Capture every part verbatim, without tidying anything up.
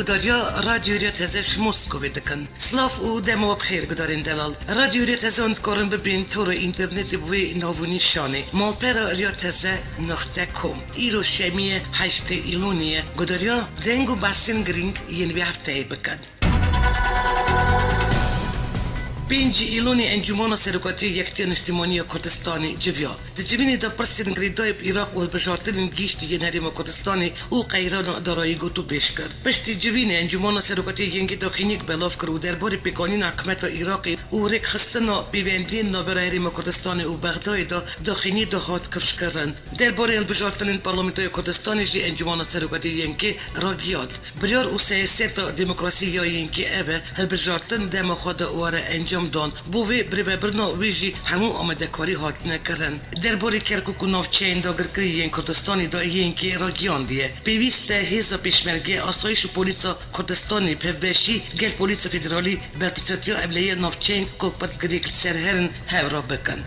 Gudariya Radyo Riya Teze ji Moskovê dikin. Silav û dema we bi xêr gudarên delal. Radyo Riya Teze hûn dikarin bibên tora înternetê bi wê nav û nîşanê: malpera riya teze noqte com. Îro şemiyê heştê Îlonê ye. Gudariya deng û behsên girîng yên vê hefteyê bikin. Pêncî Îlonê Encûmena Serokatiyê Yekitiya Niştimanî ya Kurdistanê civiya. Di civînê de pirsên girêdayî bi Iraq û hilbijartinên giştî yên Herêma Kurdistanê û qeyrana darayî gotûbêj kir. Piştî civînê Encûmena Serokatiyê Yengê daxîniyek belav kir û derbarê pêkanîna hikûmeta Iraqê û rêkxistina pêwendiyên navbera Herêma Kurdistanê û Bexdayê de daxînî de hat kifşkirin. Derbarê hilbijartinên Parlamentoya Kurdistanê jî Encûmena Serokatiyê Yengê ragihand. Biryar û siyaseta demokrasî ya Yengê ev e, hilbijartin dema xwe de were encamdan. Bo vê birêvebirina wê jî hemû amadekarî hatine kirin. Derbarê Kerkûk û navçeyên dagirkirî yên Kurdistanê de Yengê ragihandiye, pêwîst e hêza pêşmerge, asayîş û polîsa Kurdistanê bi hevbeşî gel polîsa federalî berpirsiyatiya ewleya navçeyên ku pirsgirêk li ser herin hevra bikin.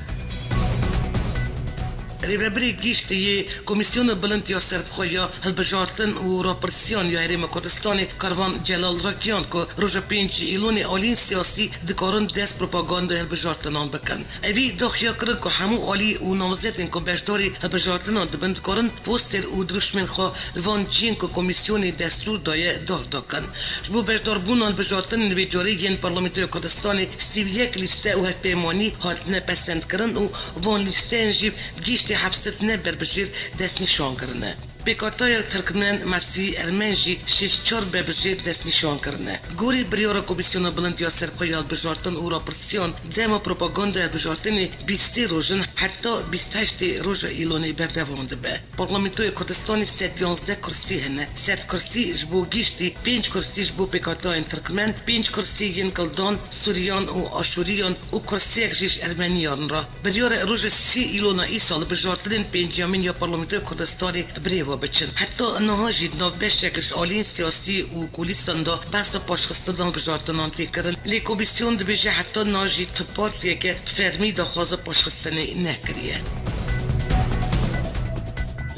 Rêvebirê Giştî yê Komîsyona Bilind ya Serbixwe ya Hilbijartin û Rapirsiyan ya Herêma Kurdistanê Karvan Celal ragihand ku roja pêncî Îlonê aliyên siyasî dikarin dest propagandaya hilbijartinan bikin. Evî daxuya kirin ku hemû alî û namzetên ku beşdarî hilbijartinan dibin dikarin poster û dirûşmên xwe li van cihên ku komîsyonê destûr daye dar dakin. Ji bo beşdarbûna hilbijartinên vê carê yên Parlamentoya Kurdistanê sî û yek lîste û hevpeymanî hatine pesendkirin û van lîsteyên jî bi giştî heft sed ne berbijêr destnîşan kirine. Pêkhataya Tirkmen, Mesî, Ermen jî şêst çar berbijêr destnîşan kirine. Gorî biryara Komîsyona Bilind ya Serbixwe ya Hilbijartin û Rapirsiyan, dema propagandaya hilbijartinê bîst sê roj in, heta bîst heştê roja Îlonê berdewam dibe. Parlamentoya Kurdistanê sed yanzdeh kursî hene. Sed kursî ji bo giştî, pênc kursî ji bo pêkhatayên Tirkmen, pênc kursî yên Kildan, Sûriyan û Aşûriyan û kursiyek jî ji Ermeniyan re. Biryara roja sî Îlona îsal hilbijartinên pênciyamîn ya Parlamentoya Kurdistanê bi rê ve biçin. Heta niha jî di nav beşek ji aliyên siyasî û kulîsan de behsa paşxistina hilbijartinan tê kirin. Lê komîsyon dibêje heta niha jî tu partiyeke bi fermî daxwaza paşxistinê nekiriye.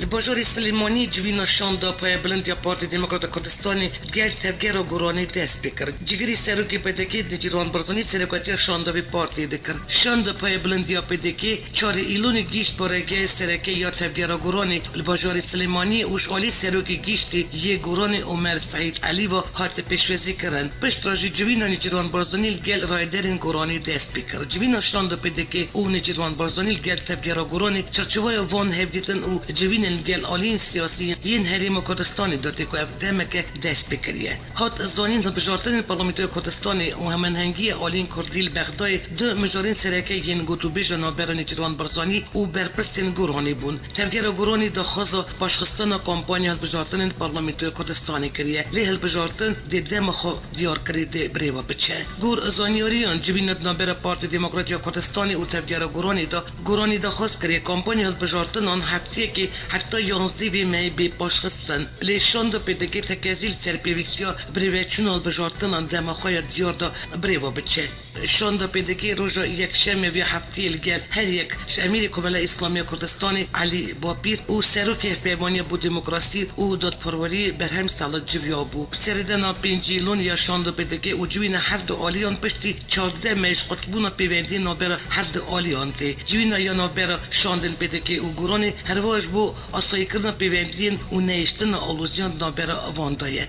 Li bajarê Silêmaniyê civîna şanda payebilind ya Partî Demokrata Kurdistanê gel Tevgera Goranê dest pê kir. Cigirî serokê P D K Necîrvan Barzanî serokatiya şanda vê partiyê dikir. Şanda payebilind ya P D K çarê Îlonê gihîşt baregehê sereke ya Tevgera Goranê li bajarê Silêmaniyê û ji alî serokê giştî yê Goranê Omer Seîd Elî ve hate pêşwazî kirin. Piştre jî civîna Necîrvan Barzanî li gel rayedarên Goranê dest pê kir. Civîna şanda P D K û Necîrvan Barzanî li gel Tevgera Goranê çarçoveya van hevdîtin û civînên li gel aliyên siyasî yên Herêma Kurdistanê de tê ku ev demeke dest pê kiriye. Hat zanîn, hilbijartinên Parlamentoya Kurdistanê û Hemenhengiya Aliyên Kurdî li Bexdayê du mijarên sereke yên gotûbêja navbera Necîrvan Barzanî û berpirsên Goranê bûn. Tevgera Goranî daxwaza paşxistina kampanya hilbijartinên Parlamentoya Kurdistanê kiriye, lê hilbijartin dê dema xwe diyarkirî dê bi rê ve biçe. Gor zanyariyan, civîna di navbera Partî Demokrat ya Kurdistanê û Tevgera Goranê de, Goranî daxwaz kiriye kampanya hilbijartinan heftiyekê heta yanzdeh vê mehê bê paşxistin. Lê şanda P D K tekezî li ser pêwîstiya birêveçûna hilbijartinan dema xwe ya diyar de bi rê ve biçe. Şanda P D K roja Yekşemê vê heftiyê li gel her yek ji Emîrê Komela Îslamî ya Kurdistanê Elî Bapîr û Serokê Hevpeymaniya bo Demokrasî û Dadperwerî Berhem Salit civiya bû. Seredana pêncî Îlonê ya şanda P D K û civîna her du aliyan piştî çardeh meh ji qutbûna pêvendiyên navbera her du aliyan tê. Civîna ya navbera şandên P D K û Goranê herwiha ji bo asayîkirina pêvendiyên û nehiştina aloziyan di navbera van de ye.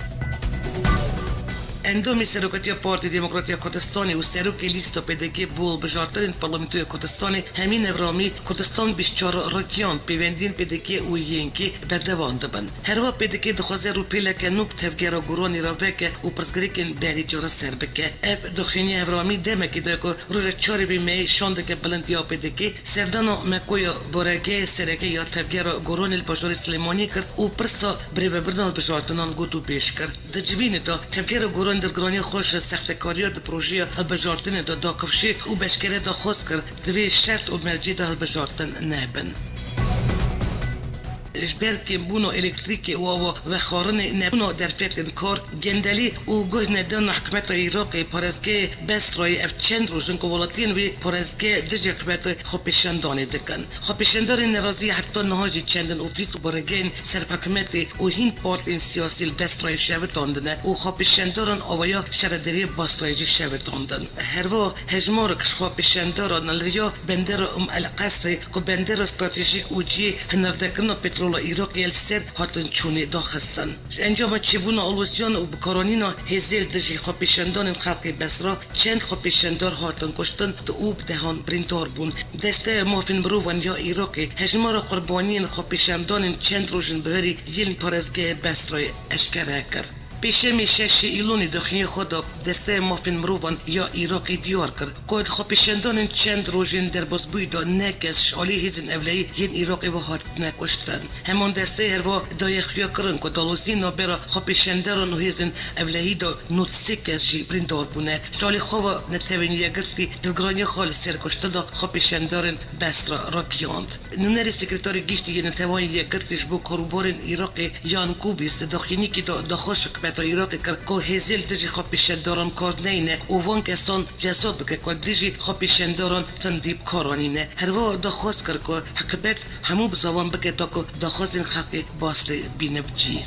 Endamê Serokatiya Partî Demokrat ya Kurdistanê û Serokê Lîsta P D K bo hilbijartinên Parlamentoya Kurdistanê Hemîn Evramî Kurdistan bîst çar ragihand pêvendiyên P D K û Y N K berdewam dibin. Herwiha P D K dixwaze rûpêleke nû bi Tevgera Goranê re veke û pirsgirêkên berî çareser bike. Ev daxuyanî Evramî demekê daye ku roja çarê vê mehê şandeke bilind ya P D K serdana mekoya baregehê sereke ya Tevgera Goranê li bajarê Silêmaniyê kir û pirsa birêvebirina hilbijartinan gotûbêj kir. Di civînê de Tevgera Goranê dilgiraniya xwe ji sextekariya di projeya hilbijartinê de dakifşê û beşkere daxwaz kir, di vê şert û mercê de hilbijartin nebin. Ji ber kêmbûna elektrîkê û ava vexwarinê, nebûna derfetên kar, gendelî û guh nedana hikûmeta Iraqê parêzgehê Besrayê, ev çend roj in ku welatiyên wê parêzgeh dijî hikûmetê xwepêşandanê dikin. Xwepêşandarên nerazî heta niha jî çendin ofîs û baregehên serhikûmetê û hîn partiyên siyasî li Besrayê şewitandine û xwepêşandaran awaya şaredariyê Basrayê jî şewitandin. Herwiha hejmarek ji xwepêşandaran li riya bendera Umm el Qesrê ku bendera stratejîk û cihê hinardekirina petrola Iraqê ye li ser hatin çûnê daxistin. Ji encama çêbûna aloziyan û bikaranîna hêzê li dijî xwepêşandanên xelkê Besra çend xwepêşandar hatin kuştin û bi dehan birîndar bûn. Desteya Mafên Mirovan ya Iraqê hejmara qurbaniyên xwepêşandanên çend rojên biberî yên parêzgehê Besrayê eşkere kir. Pêşemê şeşê Îlonê daxuyaniyê xwe da, Desteya Mafên Mirovan ya Iraqê diyar kir ku di xwepêşandanên çend rojên derbasbûyî de neh kes ji alî hêzên ewlehî yên Iraqê ve hatine kuştin. Heman desteyê herwiha daye xuyakirin ku di aloziyên navbera xwepêşandaran û hêzên ewlehî de nod sê kes jî birîndar bûne. Ji alî xwe ve Netewên Yekgirtî dilgiraniya xwe li ser kuştina xwepêşandarên Besra ragihand. Nûnerê Sekreterê Giştî yê Neteweyên Yekgirtî ji bo karûbarên Iraqê Jan Kubis di daxuyaniyekî de daxwaz ji hikûmeta Iraqê kir ku hêzê li dijî xwepêşandaran kar neyne û van kesan ceza bike ku li dijî xwepêşandaran tundî bi kar anîne. Herwiha daxwaz kir ku hikûmet hemû bizavan bike da ku daxwazên xelkê Basrê bîne bi cî.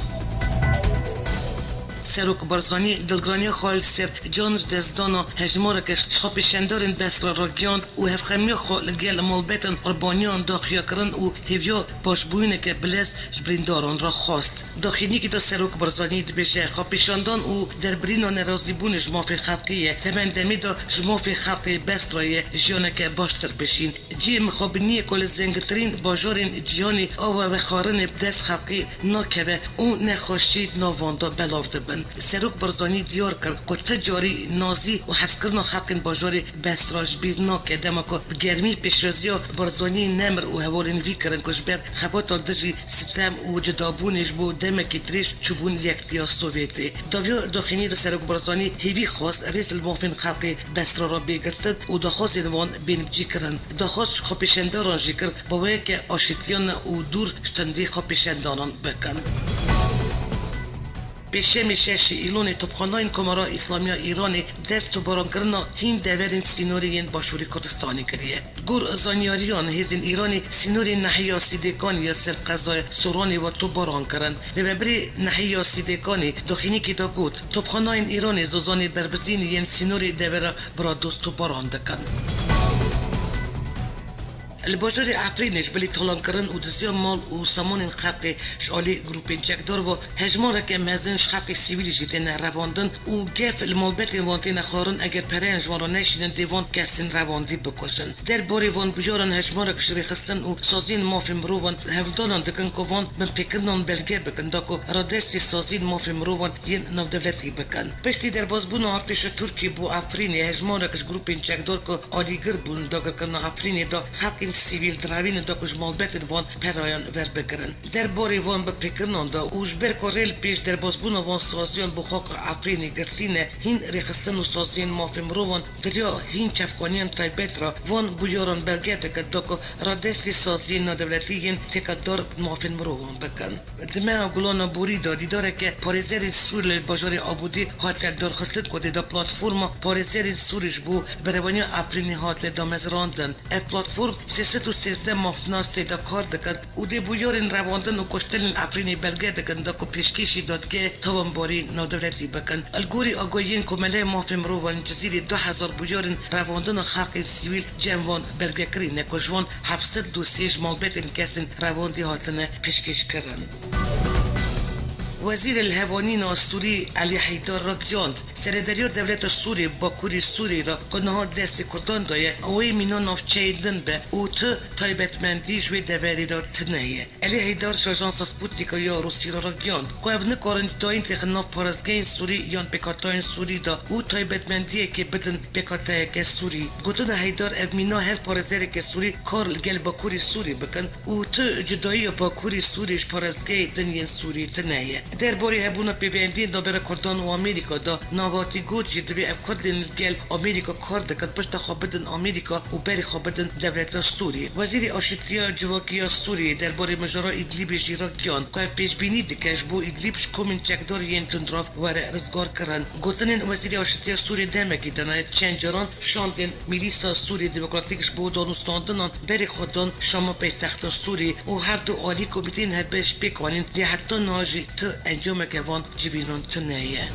Serok Barzanî dilgiraniya xwe li ser can ji destdana hejmareke ji xwepêşandarên Besra ragihand û hevxemiya xwe li gel malbetên qurbaniyan da xuyakirin û hêviya paşbûyîneke bilez ji birîndaran re xwest. Daxuyaniyekî de Serok Barzanî dibêje, xwepêşandan û derbirîna nerazîbûnê ji mafê xelkê ye. Di heman demê de ji mafê xelkê Besrayê jiyaneke baştir bijîn. Cihê mixabiniyê ku li zengtirîn bajarên cîhanê ava vexwarinê bi dest xelkê nakeve û nexweşî di nav wan de belav dibin. Serok Barzanî diyar kir ku ti carî nazî û hezkirina xelkên bajarê Besra ji bîr nake, dema ku bi germî pêşwaziya Barzanî nemir û hevalên vî kirin ku ji ber xebata li dijî sitem û cudabûnê ji bo demekî dirêj çûbûn Yektiya Sovyetê. Dawiya daxuyaniyê de Serok Barzanî hêvî xwest rêz li mafên xelkê Besra re bê girtin û daxwazên wan bên bicîkirin. Daxwaz ji xwepêşandaran jî kir baweyeke aşîtiyan û dûr ji tundî xwepêşandaran bikin. Pêşemê şeşê Îlonê topxanayên Komara Îslamî ya Îranê dest topbarankirina hîn deverên sînorê yên Başûrê Kurdistanê kiriye. Gor zanyariyan, hêzên Îranê sînorên nahîya Sîdêkanê ya ser qezaya Soranê ve topbaran kirin. Rêvebirê nahîya Sîdêkanê daxuyaniyekê de got, topxanayên Îranê zozanê berbizînê yên sînorê devera Brados topbaran dikin. Li bajarê Efrînê ji bilî talankirin û diziya mal û samanên xelkê ji alî grûpên çekdar ve hejmareke mezin ji xelkê sivîlî jî têne revandin û gef li malbetên wan têne xwarin, eger pereyên ji wan re neşînin dê van kesên revandî bikujin. Derbarê van biyaran hejmarek ji rêxistin û saziyên mafên mirovan hevdanan dikin ku van binpêkirinan belge bikin da ku radestî saziyên mafên mirovan yên navdewletî bikin. Piştî derbasbûna artêşa Tirkiyê bo Efrînê, hejmarek ji grûpên çekdar ku alîgir bûn dagirkirina Efrînê de xelkên sivîl direvînin da ku ji malbetên wan perayan werbigirin. Derbarê van binpêkirinan de û ji ber ku rê li pêş derbasbûna van saziyan bo xaka Efrînê girtî ne, hîn rêxistin û saziyên mafên mirovan di riya hîn çavkaniyan taybet re van bûyaran belge dikin da ku radestî saziyên nadewletî yên têkildar mafên mirovan bikin. Di meha Gulana borî de dîdareke parêzerên Sûrî li bajarê Abûdê hate lidarxistin ku tê de platforma parêzerên Sûrî ji bo berevaniya Efrînê hate damezrandin. Ev platform sê sed û sêzdeh mafnas tê de kar dikin û dê bûyerên revandin û kuştinên Efrînê belge dikin da ku pêşkêşî dadgehê tawanbarî navdewletî bikin. Li gorî agahiyên Komeleya Mafên Mirovan li Cizîrê du hezar bûyerên revandina xelkên sivîl cem van belgekirî ne ku ji wan heft sed dosyê ji malbetên kesên revandî hatine pêşkêşkirin. Wezîrê Lihevhanîna Sûrî Elî Heydar ragihand, serederiya dewleta Sûrî Bakurî Sûrî re ku niha destê Kurdan de ye, ew ê mîna navçeyên din be û tu taybetmendî ji wê deverê re tune ye. Elî Heydar ji ajansa Sputnîka ya Rûsî re ragihand ku ev nikarin cudayîn têxin nav parêzgehên Sûrî yan pêkhateyên Sûrî de û taybetmendiyekê bidin pêkhateyeke Sûrî. Gotina Heydar ev mîna her parêzereke Sûrî kar li gel Bakurî Sûrî bikin û tu cudayiya Bakurî Sûrî ji parêzgehê din yên Sûrî tune ye. Derbarê hebûna pêbendiyên navbera Kurdan û Amerîka de Vatî got jî, divê ev Kurdên li gel Amerîka kar dikin, pişta xwe bidin Amerîka û berê xwe bidin dewleta Sûriyê. Wezîrê Aşitiya Civakî ya Sûriyê derbarê mijara Îdlîbê jî ragihand ku ev pêşbînî dike ji bo Îdlîb ji komên çekdar yên tundrav were rizgarkirin. Gotinên Wezîrê Aşitiya Sûriyê demekî dane çend caran şandên Milîsa Sûriyê Demokratîk ji bo danûstandinan berê xwe dan Şama paytexta Sûriyê û her du alî komîteyên hevbeş pêk anîn, lê heta niha jî tu encameke van civînan tune ye.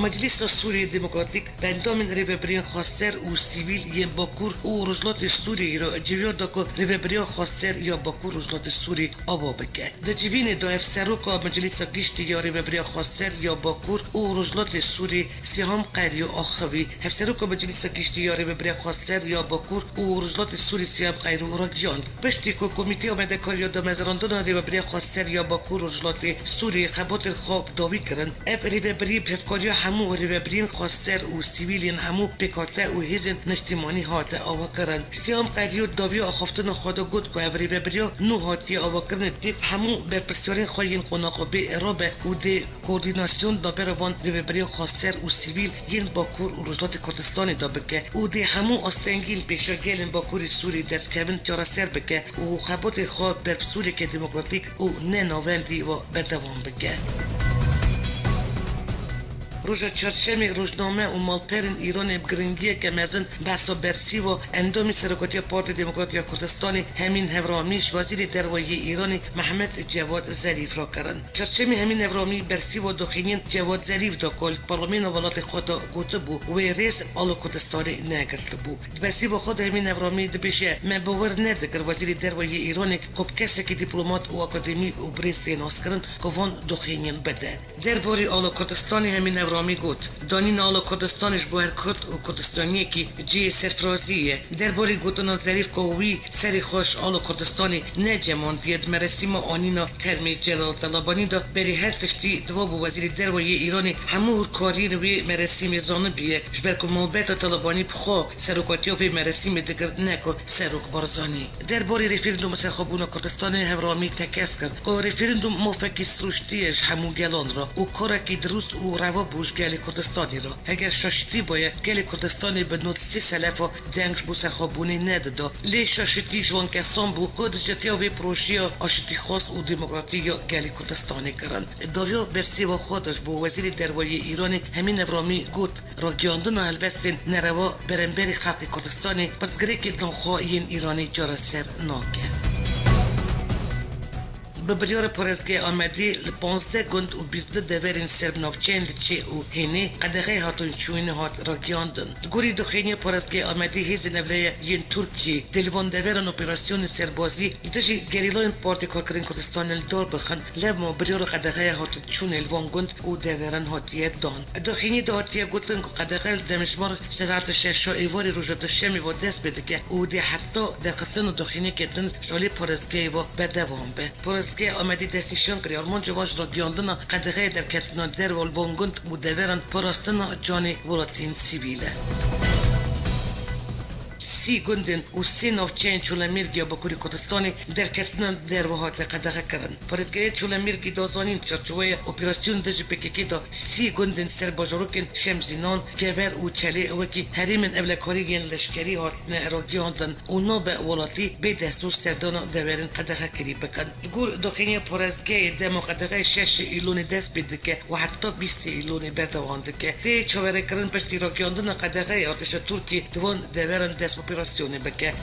Meclîsa Sûriyê Demokratîk bi endamên rêvebiriyên xwezser û sivîl yên Bakur û Rojhilatê Sûriyeyê re civiyar da ku rêvebiriya xwezser ya Bakur Rojhilatê Sûriyê ava bike. Di civînê de hevseroka Meclîsa Giştî ya Rêvebiriya Xwezser ya Bakur û Rojhilatê Sûriyê Sîham Qeryo axivî. Hevseroka Meclîsa Giştî ya Rêvebiriya Xwezser ya Bakur û Rojhilatê Sûrî Siyam Xeyro ragihand. Piştî ku Komîteya Amadekar ya Damezrandina Rêveberiya Xwezser ya Bakur Rojhilatê Sûrî xebatên xwe bi dawî kirin, ev rêvebirî bi hevkariya hemû rêvebiriyên xwezser û sivîl yên hemû pêkhate û hêzên niştîmanî hate avakirin. Siyam Xeyriyo dawiya axaftina xwe de got ku ev rêveberiya nû hatiye avakirinê dê bi hemû berpirsiyarên xwe yên qonaxa bê rabe û dê koordînasyon navbera van rêveberiya xwezser û sivîl yên Bakur û Rojhilatê Kurdistanê de bike û dê hemû astengiyên pêşiya gelên Bakurê Sûrî derdikevin çareser bike û xebatê xwe ber bi Sûriyeke demokratîk û ne navendî ve berdewam bike. Roja Çarşemê rojname û malperên Îranê bi giringiyeke mezin behsa bersîva endamê Serokatiya Partiya Demokratîk ya Kurdistanê Hemîn Hevramî ji Wezîrê Derve yê Îranê Mehmet Cewad Zerîf rakirin. Çarşemê Hemîn Evramî bersîva doxîniyên Cewad Zerîf da ku li parlemêna welatê xwe de gotibû, wê rêz ala Kurdistanê negirtibû. Di bersîva xwe de Hemîn Evramî dibêje, me bawer nedikir Wezîrê Derve yê Îranê ku bi kesekî dîplomat û akademî û birêz tê naskirin ku van doxîniyên bide. Derbarê ala Kurdistanê Hemîn Evramî got, danîna ala Kurdistanê ji bo her Kurd û Kurdistaniyekî cihê serfiraziyê ye. Derbarê gotina Zerîf ku wî serê xwe ji ala Kurdistanê necemandiye, di merasîma anîna termê Celal Talabanî de berî her tiştî diva bû Wezîrê Derve yê Îranê hemû hûrkariyên wê merasîmê zanibûye, ji ber ku malbata Talabanî bi xwe serokatiya vê merasîmê digirt, ne ku Serok Barzanî. Derbarê referandûma serxwebûna Kurdistanê Hevramî tekez kir ku referandûm mafekî sirûştî ye ji hemû gelan re û karekî dirûst û reva bû ji gelê Kurdistanê re. Heger şaşitî baye, gelê Kurdistanê bi nod sê selefa deng ji bo serxwebûnê nedida. Lê şaşitî ji wan kesan bû ku dijetiya vê projeya aşitîxwaz û demokratî ya gelê Kurdistanê kirin. Dawiya bersêva xwe de ji bo Wezîrê Derve yê Îranê Hemîn Evramî got, ragihiyandina helwestên nerewa beremberî xelkê Kurdistanê pirsgirêkên navxwe yên Îranê çareser nake. Bi biryara parêzgeha Amedê li panzdeh gund û bîst du deverên ser bi navçeyên Liçê û Hênê qedexeyê hatinçûyînê hat ragihandin. Li gorî doxîniya parêzgeha Amedê hêzên ewleya yên Tirkiyê dê li van deveran operasyonên serbazî dijî gerîlayên Partê Karkerên Kurdistanê li dar bixin, lewma biryara qedexeya hatinçûnê li van gund û deveran hatiye dan. Doxîniyê de hatiye gotin ku qedexe li demjimara saeta şeş êvarê roja duşemê ve dest pê dike û dê heta derxistina doxîniyeke din ji alî parêzgehê ve berdewam be. Parêzgeha Amedê destnîşan kiriye, armanca wan ji ragihiyandina qedexeyê derketina derve li van gund û deveran parastina canê welatiyên sivîl e. Sî gundên û sê navçeyên Çolemêrgê ya Bakurê Kurdistanê derketina derve hate qedexekirin. Parêzgehê Çolemêrgê da zanîn, çarçoweya operasyonê dijî P K K de sî gundên ser bajarokên Şemzînan, Kever û Çelê wekî herêmên ewlekarî yên leşkerî hatine ragihandin û nabe welatî bê destûr serdana deverên qedexekirî bikin. Li gor doxîniya parêzgehê dema qedexeyê şeşê Îlonê dest pê dike û heta bîstê Îlonê berdewam dike. Tê çaverêkirin piştî ragihandina qedexeyê artêşa Tirkiyê di van deveran dest bi operasyonê bike.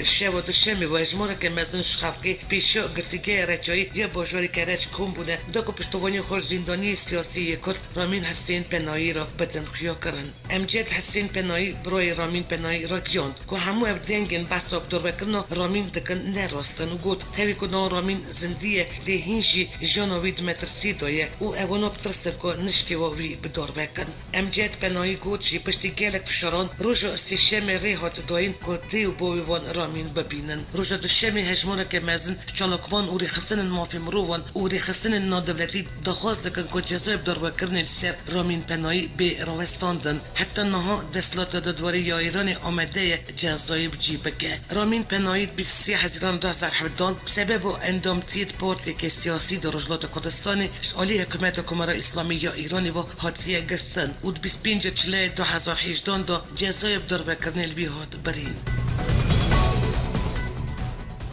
Şeva duşemê ve hejmareke mezin ji xelkê pêşiya girtîgeha Reçayî ya bajarê Kereç kom bûne, da ku piştevaniya xwe ji zîndaniyê siyasî yê Kurd Ramîn Hesên Penayî re bidin xuyakirin. Emced Hesên Penayî, birayê Ramîn Penayî ragihand ku hemû ev dengên behsa bi dorvekirina Ramîn dikin ne rast in û got, tevî ku nava Ramîn zindî ye, lê hîn jî jiyana wî di metirsiyê de ye û ewana bi tirs in ku nişkê we wî bi dorvekin. Emced Penayî got jî, piştî gelek fişaran roja sêşemê rê hat dayîn ku dê û bavê wan Ramîn bibînin. Roja Duşemê hejmareke mezin çalakvan û rêxistinên mafê mirovan û rêxistinên navdewletî daxwaz dikin ku cezayê bi darvekirinê li ser Ramîn Penayî bê rawestandin. Heta niha desthilata dadwerê ya Îranê amade ye cezayê bi cî bike. Ramîn Penayî bîst û sê Hezîran du hezar hevdehan bi sebeba endamtiyê di partiyeke siyasî de Rojhilata Kurdistanê ji alî Hikûmeta Komara Îslamî ya Îranê ve hatiye girtin û di bîst pênc Çilayê du hezar hejdehan de cezaya bi darvekirinê li wî hat birîn.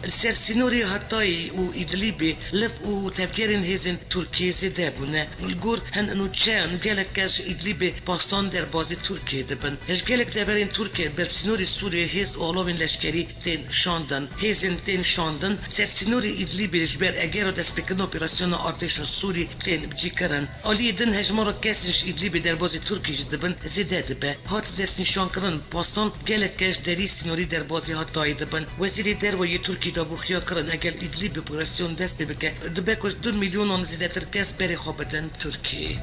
Li ser sînorê Hatayê û Îdlîbê liv û tevgerên hêzên Tirkiyê zêde bûne. Li gor hin nûçeyan gelek kes ji Îdlîbê pasan derbazî Tirkiyê dibin. Ji gelek deverên Tirkiyê ber sînorê Sûriyê hêz û alavên leşkerî tên şandin. Hêzên tên şandin ser sînorê Îdlîbê ji ber egera destpêkirina operasyona artêşa Sûrî tên bicîkirin. Aliyê din hejmara kesên ji Îdlîbê derbazî Tirkiyê jî dibin zêde dibe. Hat destnîşankirin, pasan gelek kes ji derî sînorî derbazî Hatayê dibin. Wezîrê Derve yê Tirkiyê daxuya kirin, eger Îdlîbê operasyon dest pê bike, dibe ku ji du milyonan zêdetir kes berê xwe bidin Tirkiyeyê.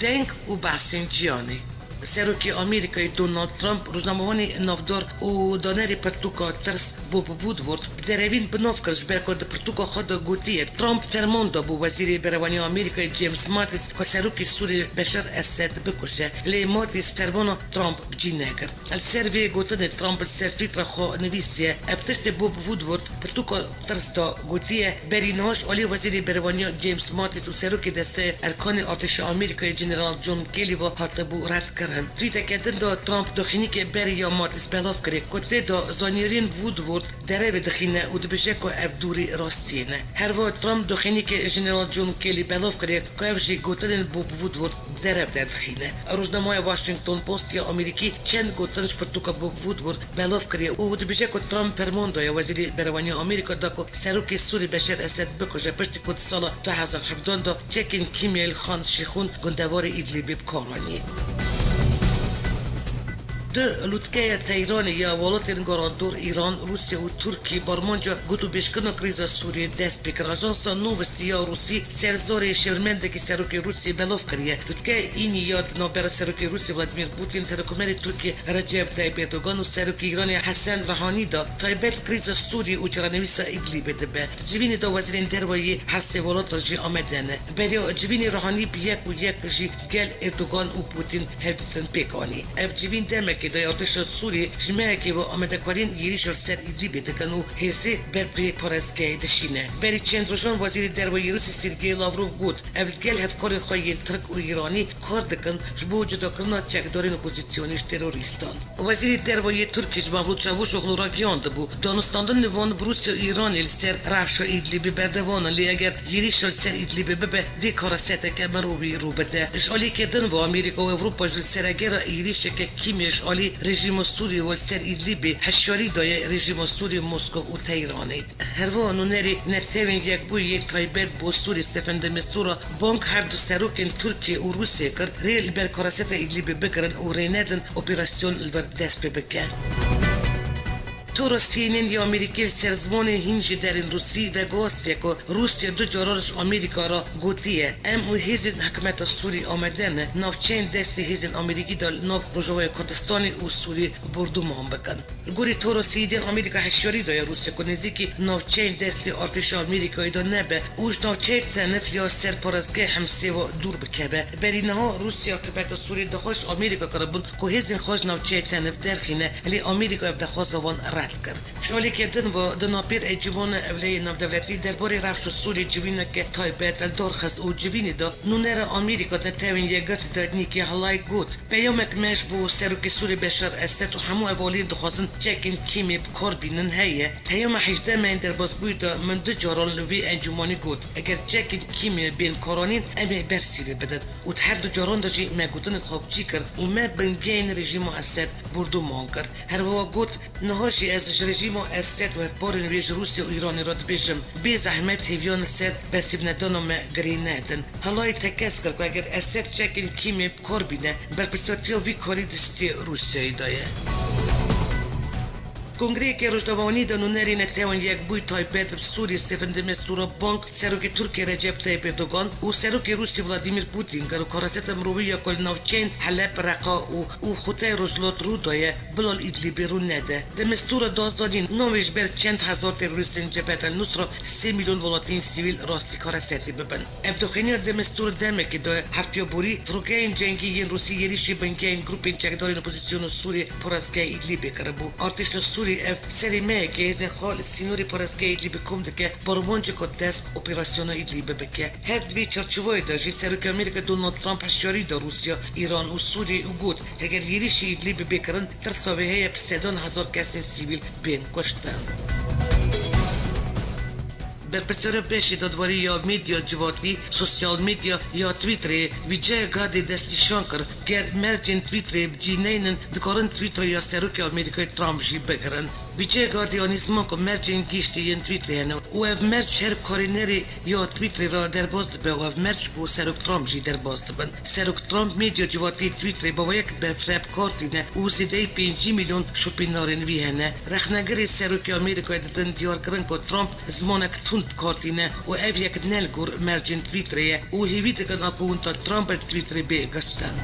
Deng û behsên cîhanê. Serokê Amerîkayê Donald Trump rojnamevanê navdar û danerê pirtûka Tirs Bob Woodward bi derevîn bi nav kir, ji ber ku di pirtûka xwe de gotiye, Trump ferman dabû Wezîrê Berevaniya Amerîkayê James Mattis ku serokê Sûriyê Beşar Esed bikuje. Lê Mattis fermana Trump bi cî negir. Li ser vê gotinê Trump li ser Twitter xwe nivîsiye, ev tiştê Bob Woodward pirtûka Tirs da gotiye, berî niha ji alî Wezîrê Berevaniya James Mattis û Serokê Desteya Erkanê Artêşa Amerîkayê General John Kelly ve hatibû redkirin. Tweeteke din de Trump doxînîkê berî ya Mattis belav kiriye ku tê de zanyariyên Woodward derevê dixîne û dibêje ku ev dûrî rastiyê ne. Herwiha Trump doxînîkê General John Kelly belav kiriye ku ev jî gotinên Bob Woodward derev derdixîne. Rojnameya Washington Post ya Amerîkî çend gotin ji pirtûka Bob Woodward belav kiriye û dibêje ku Trump ferman daye Wezîrê Berevaniya Amerîka da ku serokê Sûrî Beşar Esed bikuje, piştî ku di sala du hezar hevdehan de çekên kîmyayî li Xan Şêxûn gundewarê Îdlîbê bi kar anî. Di lûtkeya Teyranê ya welatên garandor Îran, Rûsya û Tirkiyê bi armanca gotûbêjkirina krîza Sûriyê dest pê kir. Ajansa Novosti ya Rûsî ser zarê şêwirmendekî serokê Rûsiyê belav kiriye. Lûtkeya Înî ya di navbera serokê Rûsî Vladimir Putin, serokomerê Tirkiyê Recep Tayyip Erdogan û serokê Îranê Hesen Rehanî de taybet krîza Sûriyê û çarenivîsa Îdlîbê dibe. Di civînê de wezîrên derve yê her sê welatan jî amade ne. Beriya civînê Rehanî bi yek û yek jî digel Erdogan û Putin hevdîtin pêk anî. Ev civîn demekê de artêşa Sûriyê ji mehekê ve amadekariyên êrîşa li ser Îdlîbê dikin û hêzê ber vê parêzgehê dişîne. Berî çend rojan Wezîrê Derve yê Rûsî Sergey Lavrov got, ev li gel hevkarên xwe yên Tirk û Îranî kar dikin ji bo cudakirina çekdarên opozîsyonî ji terorîstan. Wezîrê Derve yê Tirkiyê ji Mevlût Çavuşoglu re giyandibû, danûstandinên wan bi Rûsya û Îranê li ser rewşa Îdlîbê berdewam in, lê eger êrîşa li ser Îdlîbê bibe, dê karaseteke mirovî rû bide. Ji aliyekê din ve Amerîka û Ewropa jî li ser egera êrîşeke kîmyayî ji alî rejîma Sûriyê ve li ser Îdlîbê hişyarî daye rejîma Sûriyê, Moskow û Teyranê. Herwiha nûnerê Netewên Yekbûyî yê taybet bo Sûriyê Stefan de Mistura bang her du serokên Tirkiye û Rûsiyê kir, rê li ber karaseta Îdlîbê bigirin û rê nedin operasyon li vir dest pê bike. Tora Sî Ên Ên ya Amerîkî li ser zimanê hîn jî derên Rûsî veguhastiye ku Rûsya du caran ji Amerîka re gotiye, em û hêzên hikûmeta Sûrî amade ne navçeyên destê hêzên Amerîkî de li nav Rojavayê Kurdistanê û Sûrî bordûman bikin. Li gorî Tora Sî Ên Ên Amerîka hişyarî daye Rûsya ku nêzîkî navçeyên destê artêşa Amerîkayê de nebe û ji navçeyê Tenif ya ser parêzgehê Himsê ve dûr bikeve. Berî niha Rûsya hikûmeta Sûriyê daxwaz ji Amerîka kiribûn ku hêzên xwe ji navçeyê Tenif derxîne, lê Amerîka ev daxwaza wan red kir. Ji aliyekê din ve di navbêr Encûmena Ewleyê Navdewletî derbarê rewşa Sûriyê civîneke taybet li dar xist û civînê de nûnera Amerîka di Netewên Yekgirtî de nîkê Halay got, Peyamek me ji bo serokê Sûriyê Beşar Esed û hemû hevaliyên dixwazin çekên kîmyê bi kar bînin heye. Di heyama hejdeh mehên derbasbûyî de min du caran li vî encûmanî got, eger çekên kîmyê bên karanîn, em ê bersîvê bidin û di her du caran de jî me gotinên xwe bi cî kir û me bingehên rejîma Esed bordûman kir. Her wiha got, Niha jî ez ji rejîma Esed û hevparên wê ji Rûsya û Îranê re dibêjim, bê zehmet hêviyan li ser bersîvnedana me girê nedin. Halayê tekez kir ku eger Esed çekên kîmyê bi kar bîne, berpirsiyatiya vî karî di stê Rûsyayê de ye. Kongreyeke rojnamewanî de nûnerê Netewên Yekbûyî taybet bi Sûriyê Stephen de Mistura Bank, Serokê Tirkiyê Recep Tayyip Erdogan û Serokê Rûsya Vladimir Putin, gelo karaseta mirovî ya ku li navçeyên Heleb, Reqa û, û Xutey Rojhilat rû daye, bila li Îdlîbê rû nede. De Mistura da zanîn, navê ji ber çend hezar terorîstên Cebhet El Nusra sê milyon welatiyên sivîl rastî karesetê bibin. Ev doxîniya de Mistura demekê de heftiya borî firokeyên cengî yên Rûsî êrîşî bingehên grûpên çekdarên opozîsyon û Sûrî parêzgeha Îdlîbê kiribû. Artêşa Sûrî ev serê me ye ke hêzên xwe li sînorê parêzgeha Îdlîbê kom dike, bi armancê ku dest bi operasyona Îdlîbê bike. Her di vê çarçoveyê de jî Serokê Amerîka Donald Trump hişyarî da Rûsya, Îran û Sûriyê û got, heger êrîşî Îdlîbê bê kirin, tirsa wê heye bi sedan hezar kesên sivîl bên kuştin. Berpirsiyara beşê dadwerî ya medya civatî, sosyal medya ya Twitterê, Vijay Gadê destnîşan kir, ger mercên Twitterê bi cî neynin, dikarin Twittera ya Serokê Amerîkayê Trump jî bigirin. Vijay Gadê anî ziman ku mercên giştî yên Twitterê hene û ev merc her karînerê ya Twitterê re derbas dibe û ev merc bo Serok Trump jî derbas dibin. Serok Trump medya civatî Twitterê bi wê yek berfireh bi kar tîne û zêdeyî pêncî milyon şopînarên wî hene. Rexnegirê Serokê Amerîkayê didin diyarkirin ku Trump zimanek tund bi kar tîne û ev yek ne li gor mercên Twitterê ye û hêvî dikin akawunta Trump li Twitterê bê girtin.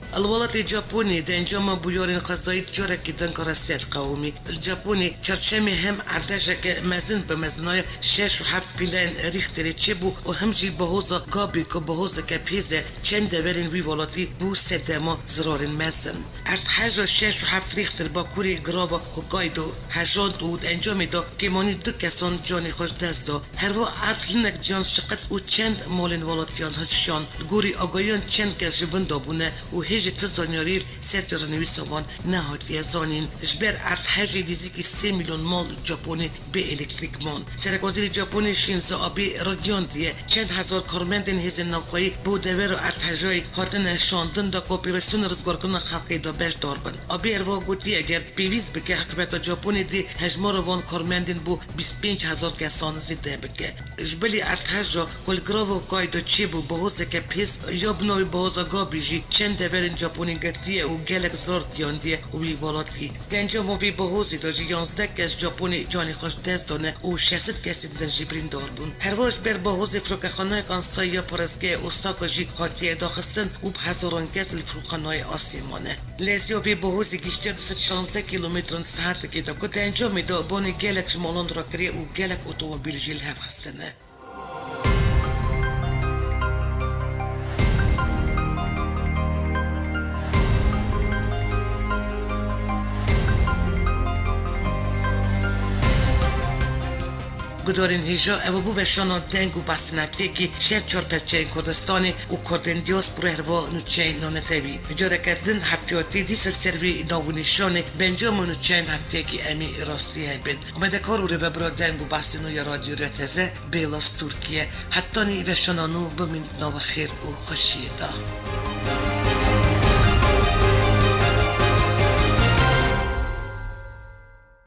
Li welatê Japonê di encama bûyerên xwezayî carekî din karaset qewimî. Li Japonê çarşemê hem erdhejeke mezin bi mezinaya şeş û heft pîleyên Rîxterê çêbû û him jî bihoza Gabi ku bihozeke pêz e, çend deverên wî welatî bû sedema zirarên mezin. Erdheja şeş û heft Rîxter bakurê girava Hokkaido hejand û di encamê de kêmanî du kesan canê xwe ji dest da. Herwiha erdhilinek ciyan şiqit û çend malên welatiyan hilşand. Li gorî agahiyan çend kes ji vinda bûne û hê jî ti zanyarî li ser çarenivîsa wan nehatiye zanîn. Ji ber erdhejê nêzîkî sê milyon mal Japonê bê elektrîk man. Serekwezîrê Japonê Shinzo Abe ragihandiye, çend hezar karmendên hêzên navxweyî bo dever û erdhejayê hatine şandin da ku operasyona rizgarkirina xelkê de beşdar bin. Abe herwiha gotiye, eger pêwîst bike, hikûmeta Japonê dê hejmara van karmendên bo bîst pênc hezar kesan zêde bike. Ji bilî erdheja ku li girava Hokkaido çêbû, bihozeke pêz ya bi navê bihoza Gabi jî çend deverên Japonê girtiye û gelek zirar gihandiye wî welatî. Di encama vê bihozê de jî yanzdeh kes Japonê canê xwe ji dest dane û şeş sed kesên din jî birîndar bûn. Herwiha ji ber bihozê firokexaneyê Kansai ya parêzgeha Osaka jî hatiye daxistin û bi hezaran kes li firokexaneyê asê mane. Lezya vê bihozê giştiya du sed şazdeh kîlometran saetekê de ku di encamê de bonê gelek ji malan rakiriye û gelek otomobîl jî li hev xistine. Gudarên hêja, ew bû veşana deng û behsên heftiyekî ji her çar perçeyên Kurdistanê û Kurdên diyaspora, herwiha nûçeyên navnetewî. Careke din heftiyatî dîsa li ser vî nav û nîşanê bi encama nûçeyên heftiyekî em ê rastî hebin. Amedekar û rêvebira deng û behsên nû ya Radyo Rêya Teze, Bêlas Tirkiye. Hetanî veşana nû bimînin di nava xêr û xweşiyê de.